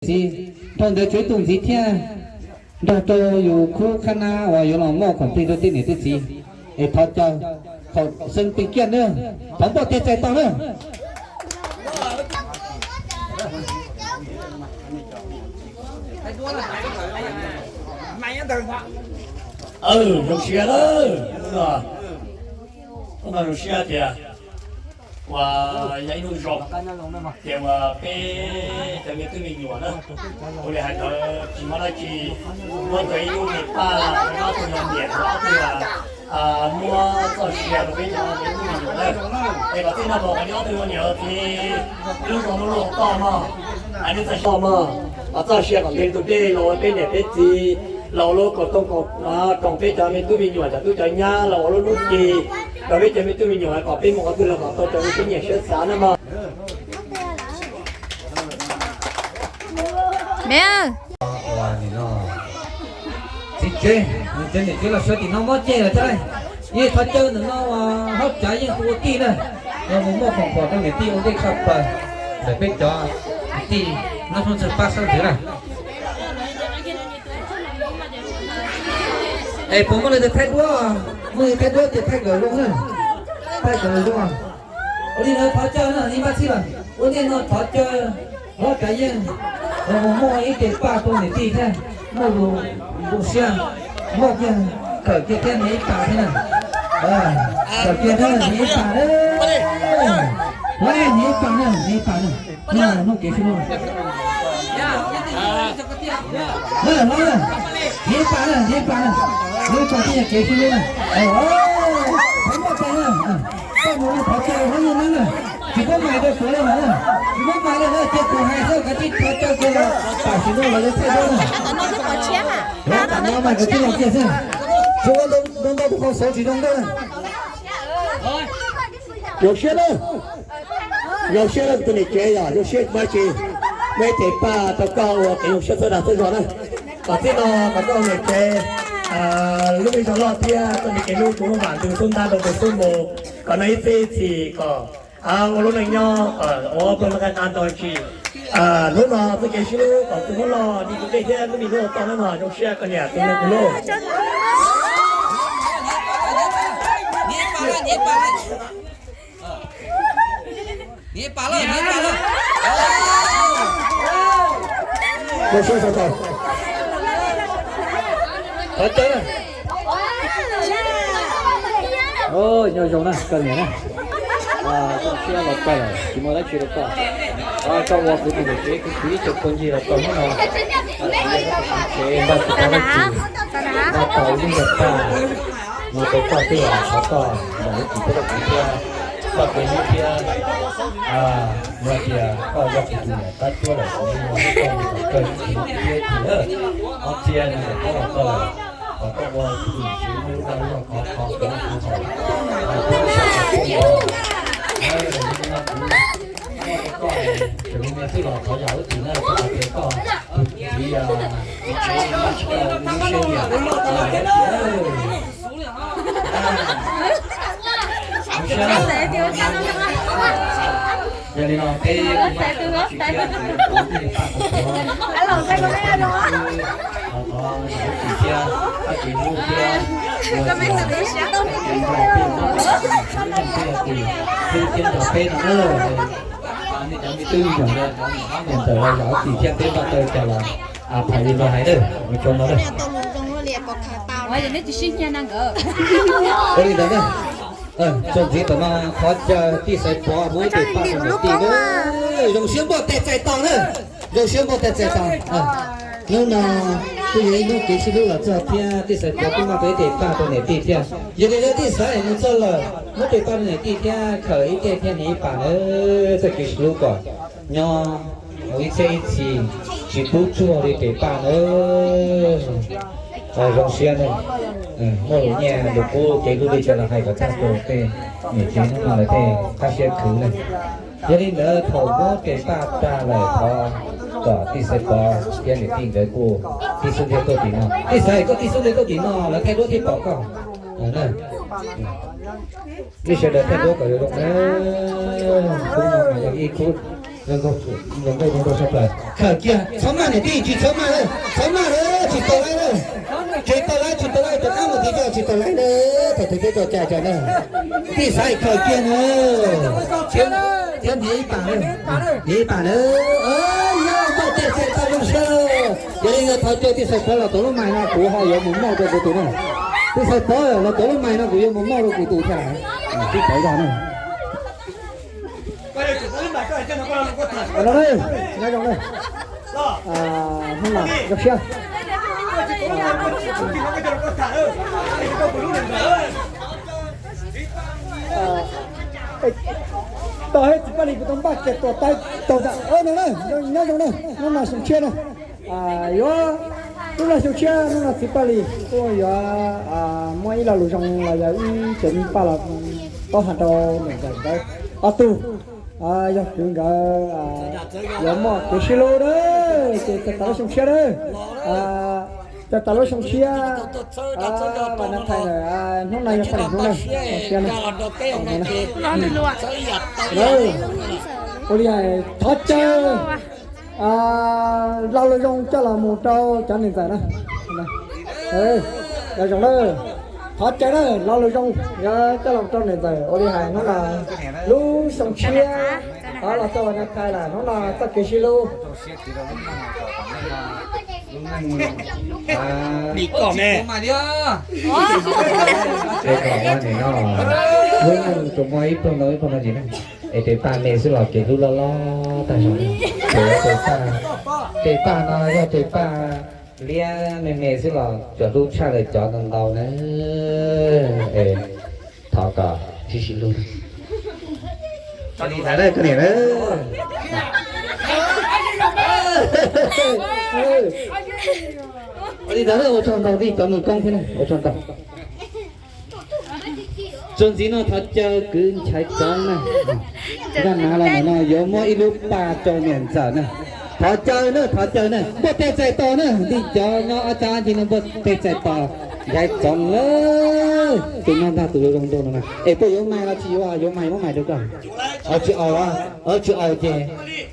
txiv, dhau ntawd tsuav ib tug ntxiv thiab nrog rau yus khub khab nab uas yuav los muaj khoom plig rau tej niam tej txiv. Es thov caw thaum xeeb pes kiaj nawb, thov npauj tes txais tos nawb. Zoo siab lawm, zoo siab tias uas yog ib hnub zoo tias uas peb cov me tub me nyuam na, ua li hais ntawd tsis muaj dab tsi, muab tau ib lub me paj, ob tug yog niam, ob tug yog muab txoj sia rau peb cov me tub me nyuam na. Es kom txij no mus kom neb ob tug yog niam txiv lub zoo lub loj toj mog, nej txoj sia mog, kom txoj sia kom nqe tus dej los ua peb niam peb txiv, los ua lub kaum tooj kaum peb cov me tub me nyuam cov tub cov nyab, los ua lub hnub ci rau peb cov me tub me nyuam kom peb mus qhov twg los kom tau cov me siab nyiam siab xav na mog. Me, txiv tsev, niam tsev los sawv tim no mob ceg lawm thiab lauj. Yeej thov caw ntawm no uas hlob Tsav Yeej tus ua tij na, los mus muaj khoom pom rau niam tij ua ntej tshaj plaws ntawm peb cov niam tij nab hoob txawg pab sab ntxwv na. Es puas muaj leej twg thaij duab, muaj leej thaij duab ces thaij kom zoo na, thaij kom zoo. Ua li ntawd thov caw na, ib npab txhib lawm, ua ntej no thov caw hlob Tsav Yeej los mus muaj ib tes paj rau niam tij thiab, muaj lus zoo siab, muaj kiag, khawm kiag thiab niam ib pas thiab na. Khawm kiag thiab niam ib pas na. Hlob, niam ib pas na, niam ib pas na. Hnub kev sib hlub na. Hlob, niam ib pas na, niam ib pas na. Niam ib pas thiaj yog kev sib hlub na. Thov muaj tes na. Koj mus thov caw hlob Yeej na. Tsis muab mais rau kuv li mas na. Tsis muab mais li na, cia kuv hais xwb, kav tsij thov caw kiag los tam sim no los yuav thaij duab na. Los tam no mas kav tsij los kiag xwb. Tsis ua ntau ntau tus qhau xauv tsis zoo nkauj na. Zoo siab na. Zoo siab na tus niam tsev, yog zoo siab ua dab tsi, muaj ib tes paj rau koj ua kev zoo siab txhawb dag txhawb zog na. Kom txij no kom koj niam tsev lub me zog loj thiab koj niam tsev lub tub vam ntws tub ntab rau tus tub mus, kom noj ib txhij ib txhis kom ua lub neej nyob kom ua pawg lug nqaij qab ntau tsi. Hnub no txoj kev sib hlub kom tus hlub loj di tus dej thiab lub me hlub toj na mog. Zoo siab koj niam tus niam tus hlub. Zoo siab sawv daws. Thov caw. Nyob zoo na koj niam na. Zoo siab los txog lawm, tsis muaj dab tsi rau koj. Koj ua kuv tus niam tsev, kuv ib tsoom phooj ywg los txog hnub no, tsev npaj tsis tau dab tsi, npaj tau ib lub ncauj paj no rau koj twb los thov koj zam lub txim pub rau kuv thiab, koj tus hlub thiab. Yog tias koj yog kuv tus niam tab tuab lawm, kuv mus nrog koj mus kom kawg ib txhis thiab ib txhis na. Ob txhia no kom koj los txog lawm, kom koj ua kuv tus niam tsev lub dag lub zog khov kho kuv lub kuv haus, kuv lub sab kuv lub, kuv tseem me me twb los thov zam lub txim na, koj hais tias koj tus txiv, txiv tsev tsis tau lub siab nyiam. Yog li no peb kuj npaj tsis kiag tus tus tij paj tus tuav, thov zam lub txim thiab, pab kev hlub thiab, yog tias pab kev nrog peb, peb yog tus hlub thiab nrog peb no na. Nej cov me tub me nyuam, cov niam ntxawm los zam lub txim thiab peb npaj tau cas los phais li no hais na, mus tso no na. Ua li ntawd na, txuas ntxiv tom no thov caw tij Xaiv Pov muab ib tes paj rau niam tij na. Zoo siab npauj tes txais tos na, zoo siab npauj tes txais tos. Hnub no kuj yog ib hnub kev sib hlub los txog thiab tij Xaiv Pov kuj npaj tau ib tes paj rau niam tij thiab. Yog li ntawd tij Xaiv mus txog lawm, muab tes paj rau niam tij thiab khawm ib tes thiab niam ib pas na, txoj kev sib hlub kom nyob mus ib txhiab ib txhis, tsis pub tsuag li tes paj na. Zoo siab na, muaj lus nyiaj lus kub kev hlub li cas los hais kom tag rau tej niam tsev hnub no lawv tej qab siab khwv na. Yog li ntawd thaum muab tes paj tag lawm thov kom tij Xaiv Pov thiab niam tij nkawd kuj tij xub ntiag tuaj tim no. Tij Xaiv, koj tij xub ntiag tuaj tim no lawv thaij duab thiaj pom koj. Nej sawv daws thaij duab kom zoo zoo na. Khub no mas yog ib khub zoo nkauj zoo nkauj sab plaws. Khawm kiag, txhob maj niam tij, tsis txhob maj lawm, txhob maj lawm, tsis tau laib lawm. Tsis tau laib, tsis tau laib, rov qab mus tiv co, tsis tau laib na. Thaum twg peb tso cai tso na, tij xav khawm kiag na. Thiab hniav ib pas, hniav ib pas na. Yog npaj tej txais tau zoo siab. Yog li ntawd thov caw tij Xais Pov los tuav lub mais no, kuv ho yuav mus moj rau kuv tus na. Tij Xais Pov los tuav lub mais no, kuv yuav mus moj rau kuv tus thiab. Tij Pov zog na. Nyob zoo na, hnub no zoo siab. Tau hais txiv Paj Lis kuv tau npaj kiag tua taib taug zam no na, nyob zoo na, hnub no xyoo tshiab na. Yuav hnub no xyoo tshiab, hnub no txiv Paj Lis kuj yuav muaj ib lo lus zoo los yog ib cov me paj los paub hais rau niam ntxawm nkawd ob tug. Yog kwv nkawd yuav muaj kev sib hlub na, ces txais tos lub xyoo tshiab na. Txais tos lub xyoo tshiab, Vaj Nab Thaiv ntawd hnub no yog paj lis hnub na, xyoo tshiab na. Ua li thov caw lo lus zoo coj los mus rau cov niam ntxawm na. Cov zoo na, thov caw na, lo lus zoo yuav coj los rau niam ntxawm. Ua li hais hnub no lub xyoo tshiab, los txog Vaj Nab Thaiv lawm, hnub no txoj kev sib hlub Dim kom me. Nim no lub neej tsuas muaj ib pluag ntau ib pluag ntau ntsis na, es tes paj me xwb los kev hlub loj loj tag zog. Tes paj, tes paj no yog tes paj liab me me xwb los cov hlub tshaj lawv cov ntau ntau na. Thov kom sib sib hlub. Ua li ntawd na, koj niam na. Ua li ntawd na, ua tsaug ntau, vij cov nus koob thiab na, ua tsaug ntau. Txuas ntxiv no thov caw kwv Nchaiv Txoov na, Vaj Nav los ntawm no yuav muab ib lub paj rau niam ntxawm na. Thov caw na, thov caw na, npuaj tes txais tos na, vij cov nyob ob cag ncig no npuaj tes txais tos, Nchaiv Txoov lawm. Tus no ntag tus zoo zoo no na. Es puas yuav mais los tsis yuav? Yuav mais muab mais rau koj. Tsis aus, tsis aus ces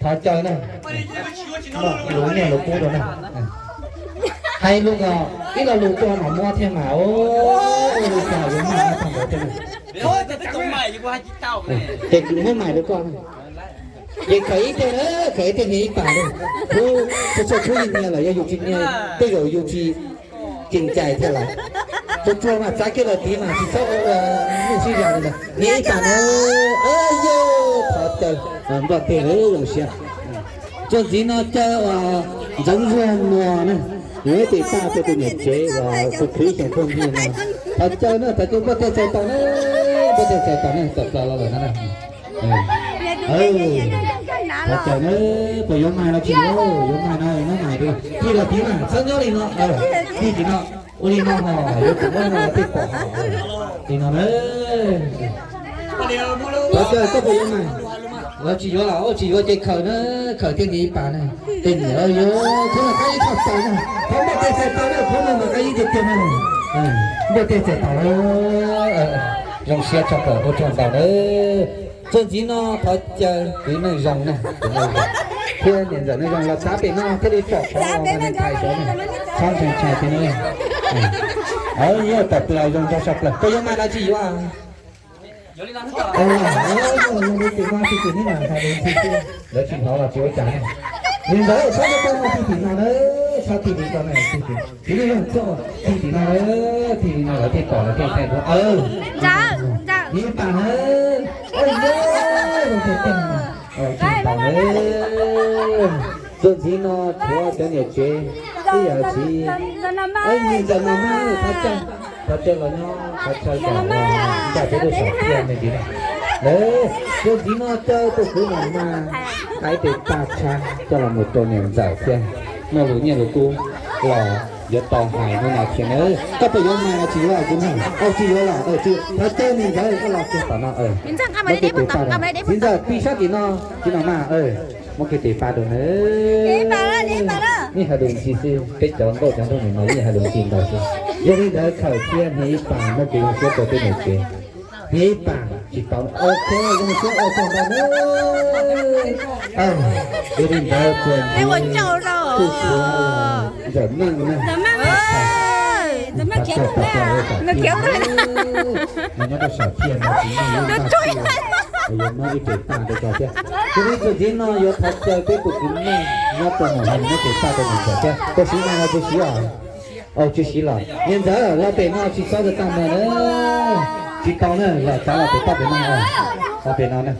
thov caw na. Lus nyiaj lus kub rau na. Hais lus ko, ib lo lus tuaj mam muab thiab mas. Ua li cas yuav mais tag ntawd thiab na. Ces kuv muab mais rau koj na. Ces khawm ib teg na, khawm ib teg hniav ib pas na. Txhua txhua khub yus nyiag lawm, yog yus tsis nyiag tej zaum yus tsis ceem cai thiab lawm. Tsuag tsuag mas txav kiag los tiv mas tsis txhob ua ua neej sib zam li ntawd. Hniav ib pas na, yog thov caw nploj teg lawm zoo siab. Txuas ntxiv no caw Ntxoov Zuag Muas na, yuav tes paj rau tus niam tsev uas kuv khwv xyoo phooj ywg no. Thov caw na, thov caw npuaj teg txais tos na, npuaj teg txais tos na, tawm plaws los lawm no na. Thov caw na, puas yuav mais los tsis yuav? Yuav mais no muab mais rau. Tig los tiv mas, txhob nyob li no, tig tim no. Ua li no ho yuav tsum muab no los tej pom ho. Li no na. Thov caw koj puas yuav mais los tsis yuav? Los tsis yuav ces khawm na, khawm thiaj li ib pas na. Tej niam yuav khub no qab ib tshaj tau na, thov npuaj teg txais tos na, khub no mas qab ib tiag tiag na. Npuaj teg txais tos na. Zoo siab tshaj plaws, ua tsaug ntau na. Txuas ntxiv no thov caw kwv Neej Zoo na, kwv Neej Zoo thiab niam ntxawm Neej Zoo los txav pem no thiaj li tsom qhov uas Vaj Nab Thaiv xyov na, txhob ntshai ntshai thiab na. Yog tawm plaws zoo nraug tshaj plaws, puas yuav mais los tsis yuav? Zoo li tim no tsis tim neb mas hais lus ntxhi xwb, lawv tsis hnov los tsis ua cas na. Li ntawd txhob coj tuaj no, tig tim no na, txhob tig li ko na, tig tim, tig li no, txhob tig tim no na, tig li no lawv thiaj pom lawv thiaj thaij dua. Ib pas na, zoo tiag tiag. Txuas ntxiv no tshuav cov niam tsev ib yam txiv, niam ntxawm Nom Maj, thov caw, thov caw los nyob qhov chaw kom npaj peb lub saum thiaj me ntsis na. Lawv txuas ntxiv no caw tus kwv Nom Maj hais tes paj tshab coj los mus rau niam ntxawm thiab, muaj lus nyiaj lus kub los yuav tau hais hnub no thiab na. Koj puas yuav mais los tsis yuav kuv na? Au, tsis yuav los, thov caw niam ntxawm koj los kiag tom no. Muab kiag tes paj rau txiv ntxawm, pib sab tim no, txiv Nom Maj, muab kiag tes paj rau na. Nej hais lus ntxhi xwb, peb cov nkauj cov nraug nim no yeej hais lus ntxhi ntau xwb. Yog li ntawd khawm thiab hniav ib pas muab kev zoo siab rau tej niam tsev. Hniav ib pas, Tsis tau, ok, zoo siab ua tsaug ntau nawb. Yog li ntawd txuas ntxiv kuj tshuav Ntxawm Meej na. Nws nyob rau Sam Phiaj no tsis muaj lub ntaj xwb, yuav muab ib tes paj rau cov thiab. Yog li txuas ntxiv no yuav thov caw peb tus kwv Meej nyob rau mus hais muab tes paj rau mus ntxawm thiab. Koj siv mas no tsis siv os. Au, tsis siv los niag ntxawm, los pem no tsis txhob tau tag mus na. Tsis tau na, los txav los pem toj pem no, los pem no na.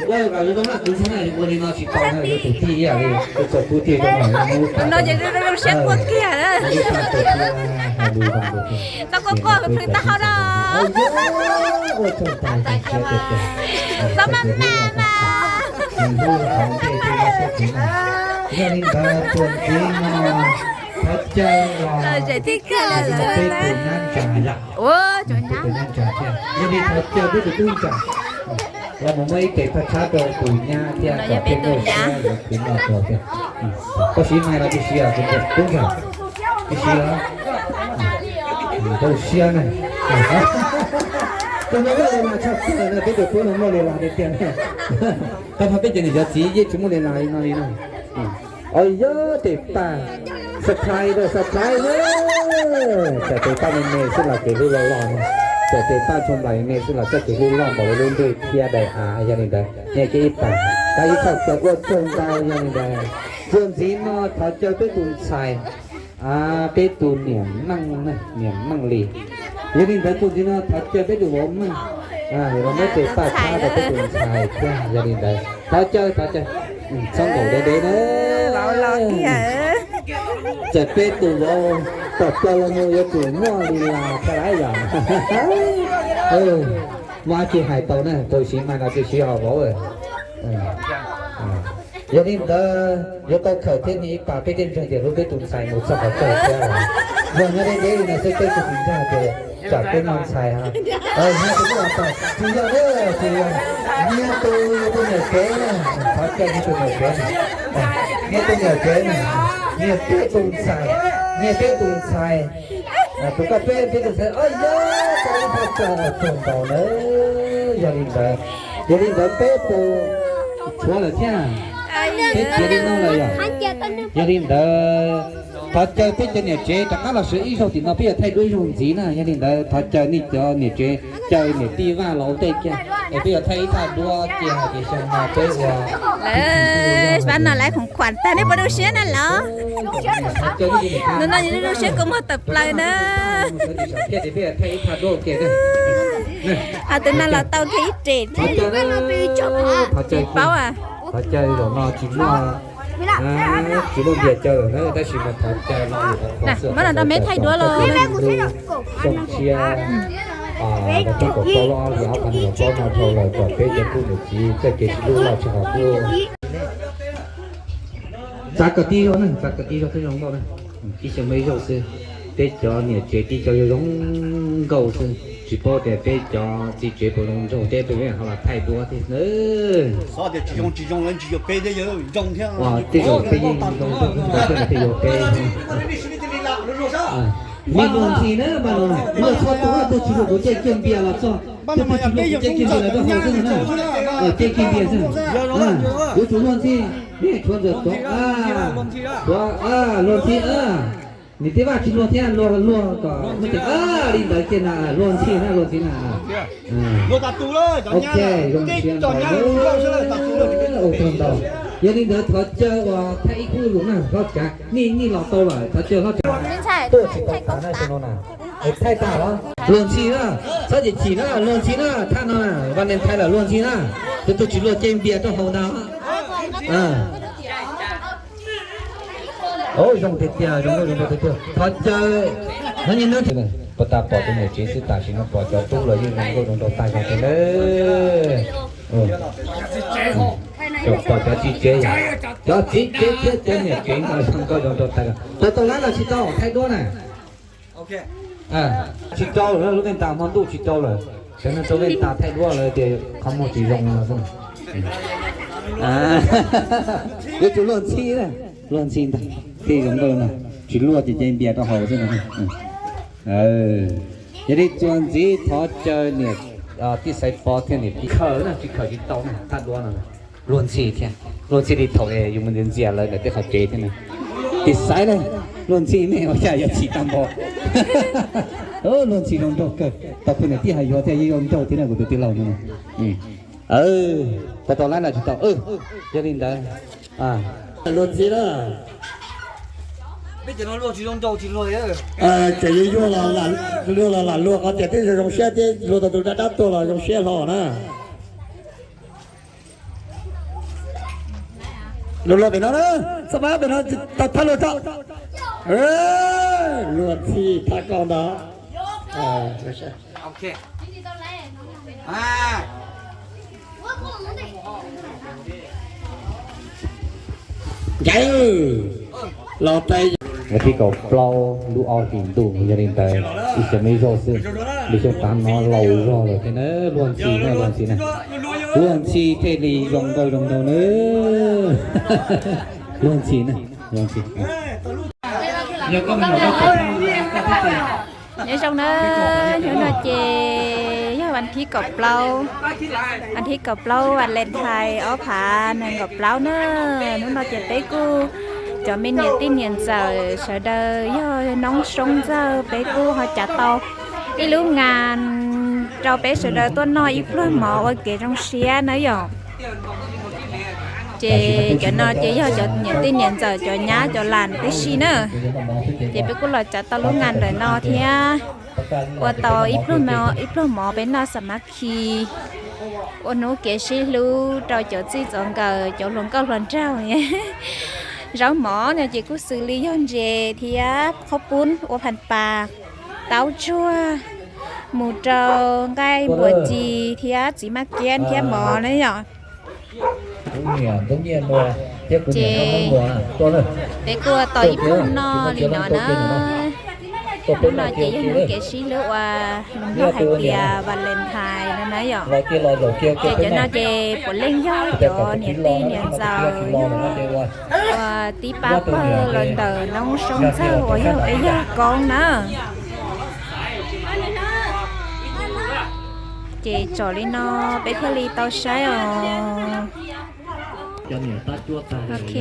Ua kom zoo zoo na, kwv ntxhais na, ua li no tsis tau na, yuav tus tij ib yam li tus txawm pub tiag rau no, no ces zoo siab quaj kiag na. Tau quaj quaj plhws taub hau no. Txhob maj mam mas. Yog li ntawd txuas ntxiv no thov caw los peb tus nyab ntsa yom, tus nyab ntsa thiab. Yog li thov caw peb tus tub ntsa los mus muab ib tes thaj tshab rau tus nyab thiab kom peb nkauj siab yuav khwv noj tso thiab. Koj siv mais los tsis siv, tub ntsa? Tsis siv los? Nkauj siab na. Tus no muaj li las tshaj plaws na, peb tus tub no muaj li las tiag tiag na. Koj pab peb cov niam cov txiv yeej tsis muaj li las li no li na. Os, yog tes paj surprise rau surprise na. Txawm tes paj me me xwb los kev hlub loj loj na. Txawm tes paj tsoo nplaim me me xwb los txoj kev hlub loj npaum li lub ntuj thiab daim av. Yog li ntawd niaj kiag ib pam, tab ib txoj kev ua tsaug ntau. Yog li ntawd txuas ntxiv no thov caw peb tus ntxhais, peb tus niam Meej, niam Meej Lis. Yog li ntawd txuas ntxiv no thov caw peb tus vauv Meej los muab tes paj tshab rau peb tus ntxhais thiab. Yog li ntawd thov caw, thov caw, txhob nkaum deb deb na. Txawm peb tus vauv tom plaws los mus yuav tsum muaj li las thiab lawm yom. Muaj dab tsi hais tau na, tau siv mas no tsis siv os vauv. Yog li ntawd yuav tau khawm thiab ib pam peb thiaj ntseeg tias hlub peb tus ntxhais mus txog qhov chaw thiab. Yog nyob deb deb li no xwb peb kuj tsis ntseeg tias tsam peb muaj ntxhais ha. Nyob tus muaj tsis yog, tsis yog, nyias tus yog tus niam tsev na, thov caw nyias tus niam tsev na, nyias tus niam tsev na, nyias peb tus ntxhais, nyias peb tus ntxhais, tus koj peb peb tus ntxhais, os, yog tau ib thaj tsam tsaug ntau nawb. Yog li ntawd, yog li ntawd peb tus tshuav lawm thiab, peb tiav li no lawm yom. Yog li ntawd thov caw peb cov niam tsev rov qab los sawv ib zaug tim no peb yuav thaij duab ib zaug ntxiv na. Yog li ntawd thov caw nej cov niam tsev caw niam tij Vaj los ua ntej kiag es peb yuav thaij ib thaj duab ces hais tias xyoo no peb ua Pab no lawv khoom khuam tag nej puas zoo siab na los? Hnub no zoo siab kua muag tawm plaws na. Thiab ces peb thaij ib thaj duab ua ke. Ho tus no los tau kiag ib rem thiab. Thov caw, paub, thov caw zaum no tsis muaj, tsis muaj npias caw lawm na, tab sis mas thov caw no muab los rau me thaij duab los. Xyoo tshiab, rau peb kom paub loj li ob phav nees nkaum plaub no dhau lawm kom peb cov tub niam txiv txoj kev sib hlub loj tshaj qhov qub. Txav kom tib zaug na, txav kom tib zaug thiaj zoo nkauj na. Ib xyoo muaj ib zaug xwb, peb cov niam tsev tib co zoo zoo nkauj xwb, tsis paub tias peb cov txiv tsev puas zoo nraug thiab peb ho los thaij duab thiab na. Tej zaum peb yeej zoo nraug thiab thiaj yuav peb. Me luag ntxhi na, mas luag txhob tu, tuaj tsis luag kuv caij kiag npias los txog, tuaj tsis luag kuv caij kiag npias los rau hauv xwb na. Caij kiag npias xwb. Yuav tsum luag ntxhi, nej tshuav ntxawm tuav, tshuav luag ntxhi. Niam tij Vaj tsis luag thiab, luag luag kom muaj tias li ntawd kiag na, luag ntxhi na, luag ntxhi na. Ok, zoo siab ntau, ua tsaug ntau. Yog li ntawd thov caw uas thaij ib khub lus na, hlob Tsav, nej nej los tau lawm, thov caw hlob Tsav. Tuaj tsis tau tas na, xyoo no na. Thaij tas los luag ntxhi na, txhob chim chim na, luag ntxhi na, thaj no na, Valentine lawm luag ntxhi na. Tus twg tsis luag caij npias rau hauv ntag. Zoo tiag tiag, zoo nkauj zoo nraug tiag tiag. Thov caw, no nyob nyob puas tas pom tus niam tsev xwb, tam sim no pom cov tub los yeej zoo nkauj zoo nraug tag zog tiag na. Pom cov txiv tsev, cov txiv tsev thiab cov niam tsev no zoo nkauj zoo nraug tag zog. Tau tau lab los tsis tau thaij duab na. Tsis tau lawm, lub neej tas hmo ntuj tsis tau lawm. Sawv neeg rau neej tas thaij duab lawm tias qhov muag tsis zoo no xwb. Yuav tsum luag ntxhi na, luag ntxhi ntag, tej zoo nkauj no, tsis luag ces caij npias rau hauv xwb no. Yog li txuas ntxiv thov caw niam tij Xaiv Pov thiab niam tij Khawm na, tsis Khawm tsis tau na, thaj duab no. Luag ntxhi thiab, luag ntxhi li thaum es yus mus ntxias ntxias lawv ntawm tej qhov tsev thiab na. Tij Xaiv na, luag ntxhi me ua cas yuav txhim tag npaum. Luag ntxhi zoo nraug kawg, tau kuv niam tij hais yuav thiaj yuav zoo nraug thiab na kuv tus tij laug no. Tau tau laib los tsis tau, yog li ntawd luag ntxhi na. Tseem yuav luag los lam luag qhov tias twb zoo siab thiab luag tau tus dab dab tuag los zoo siab hlo na. Luag luag pem no na, xab mab pem no, tau thab luag tso. Luag ntxhi thab koj ntag. Ncaim los tau. Vas thib kaum plaub lub ob hlis ntuj yog li ntawd ib xyoos me zog xwb, lub xyoo tav no laus zog lawm thiab na, luag ntxhi na, luag ntxhi na, luag ntxhi thiaj li zoo nkauj zoo nraug na, luag ntxhi na, luag ntxhi. Nyob zoo na, hnub no ces yog vas thib kaum plaub, vas thib kaum plaub Valentine ob phav nees nkaum plaub na. Hnub no ces peb kuj cov me niam tij niam ntxawm sawv daws yog noob soob ntxawg peb kuj ho cav tau ib lub ngas rau peb sawv daws tuaj noj ib pluag mov ua kev zoo siab na yom. Ces cov no ces yog cov niam tij niam ntxawm cov nyab cov las tib si na. Ces peb kuj los cav tau lub ngas ntawm no thiab ua tau ib pluag mov peb noj xa mab khi, ua hnub kev sib hlub rau cov txij txoj nkawm cov hluas nkauj hluas nraug. Zaub mov no ces kuj xws li yog ntses thiab qhob pub ua phan pas, taub tsuag, mus rau nqaij npua ci thiab txiv maj kiab thiab mov na yom. Ces peb kuj ua tau ib pluag noj li no na. Hnub no ces yog hnub kev sib hlub uas lus Nplog hais tias Valentine no na yom. Ces cov no ces puav leej yog cov niam tij niam ntxawm yog uas tib pab pawg los ntawm noob soob ntxawg uas yog peb yawg koob na. Ces txawm li no peb thiaj li tau saib os. Ok,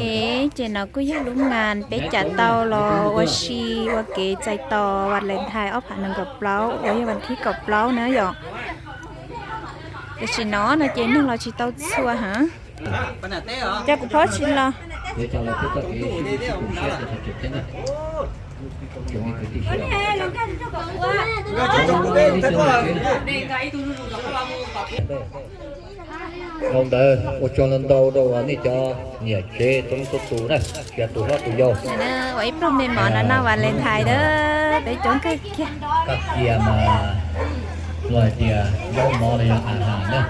ces no kuj yog lub ngas peb cav tau los ua si ua kev txais tos Valentine ob phav nees nkaum plaub uas yog vas thib kaum plaub na yom. Tam sim no no ces neeg los tsis tau txhua heev. Cov kuv phob tsis los. Zoo ntawd ua tsaug ntau ntau rau nej cov niam tsev txhua leej txhua tus na, tsis hais tus hlob tus yau. Ua ib pluag me mov no noj Valentine na, peb coob kawg kiag. Kab cia mas luag hais tias zaub mov los yog a has na,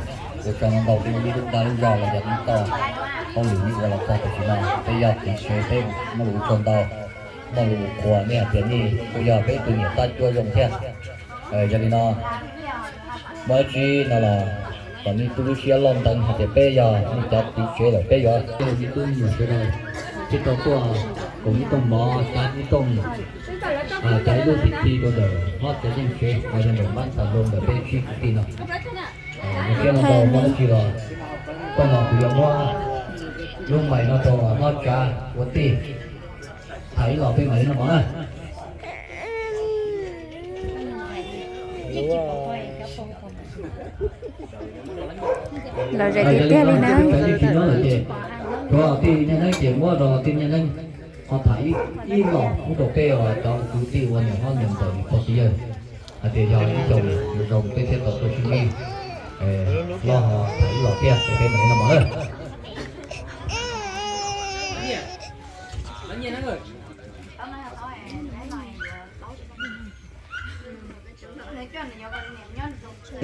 ua tsaug ntau rau nej lub dag lub zog los yog nej tau hauj lwm nej ua los txog tam sim no, peb yog txiv tsev peb muaj lus ua tsaug ntau, muaj lus qhuas nej hais tias nej kuj yog peb tus niam tab cuab zoo thiab. Yog li no, muaj dab tsi no los kom nej tub lub siab loj nteev hais tias peb yog nej cov txiv tsev lawm peb yuav ua nej tub me nyuam sawv daws thiaj tau tuaj koom ib tooj mov, cab ib tooj, cab ib lub ti ti rau ntawm hlob cov yeej tsev uas yog ntawm npab ntxhais hluas ntawm peb tsib kwv tij no. Zoo siab ntau, muaj dab tsi los koj los kuv yuav muab lub mais no rau hlob tsav ua tij. Tham ib los peb mam li noj mov na. Los zem tiag tiag li na. Cov tij niaj neeb ces muab rau tij niaj neeb ho tham ib los pub rau peb cov kwv tij uas niam hlob niam ntxawm niam pog txiv yawg hais tias yog ib co zoo peb thiaj tau tuaj sib ntsib. Los ho tham ib los thiab ces peb mam li noj mov na.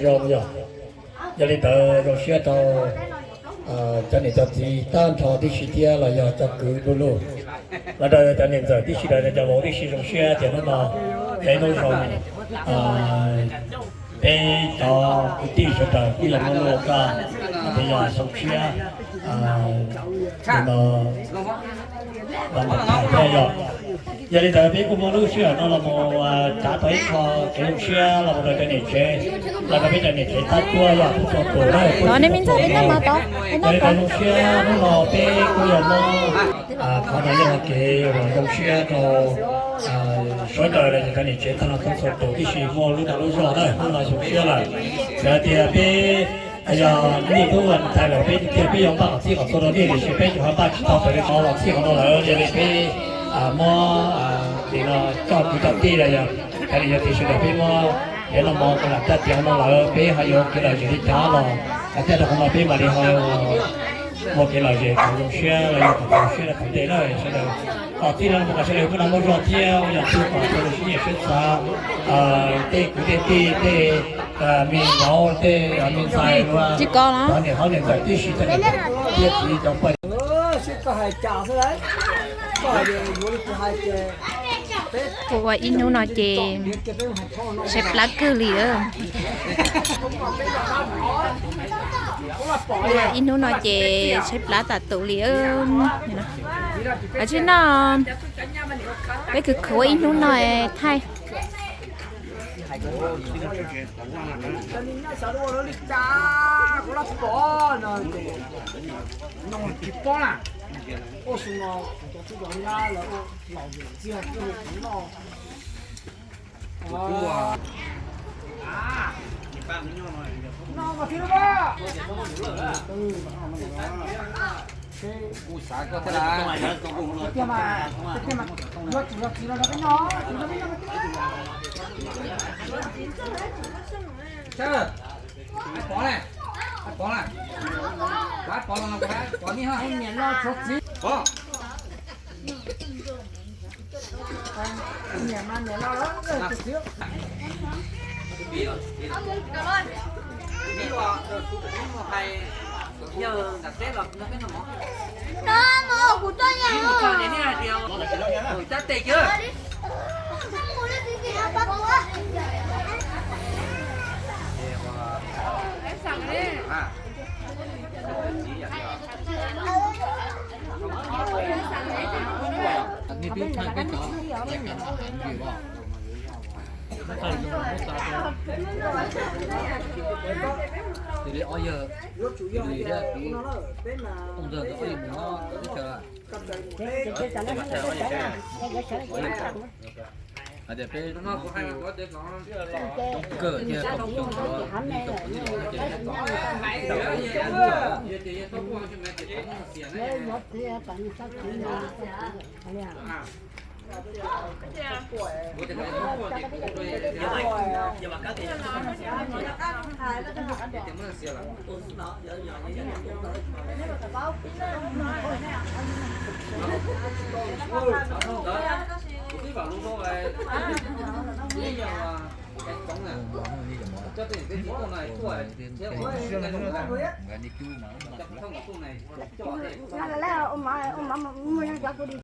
Zoo yog, yog li ntawd zoo siab rau cov niam cov txiv tag nrho tib si thiab los yog cov kwv du lug, los rau cov niam ntxawm tib si, rau cov vauv tib si zoo siab tias hnub no yog ib hnub zoo. Peb cov kwv tij sawv daws kuj yog muaj lub koj, peb yog zoo siab no. Yog li ntawd peb kuj muaj lub sij hawm no los mus tsav tau ib qho kev zoo siab los mus rau cov niam tsev, los rau peb cov niam tsev tab tuaj yog txhua tus na. Yog li ntawd zoo siab hnub no peb kuj yog muab qhov no yog kev uas zoo siab rau sawv daws los yog cov niam tsev tag nrho txhua tus tib si muaj lub dag lub zog na, hnub no zoo siab lawm. Txawm tias peb yog nej tub ntxhais lawm peb tiag peb yuav npaj kom txhij kom txhua rau nej tiam sis peb tsuas ho npaj tsis tau raws li qhov los txhij qhov no lawm, yog li peb muab li no coj kwv coj tij los yog, yog li yog tias sawv daws peb muab yog no mov lam caj tiav no lawm peb ho yuav kev lom zem li cas los thiaj rau qhov no peb mam li ho muaj kev lom zem kom zoo siab los yog kom zoo siab rau tom ntej na sawv daws. Kom txij no mus kom sawv daws kuj noj muaj zog thiab yog txhua tus sib nyiam sib txav, tej kwv tej tij tej me vauv tej me ntxhais, cov niam hlob niam ntxawm tib si, cov niam txiv cov poj Kuv ua ib hnub no ces tshaib plab kawg li. Ua ib hnub no ces tshaib plab tas tus li. Tsis no, peb khwv khwv ua ib hnub no thaij. Hais tias peb coob kawg thiab kom coob ua li kom kom tij los ces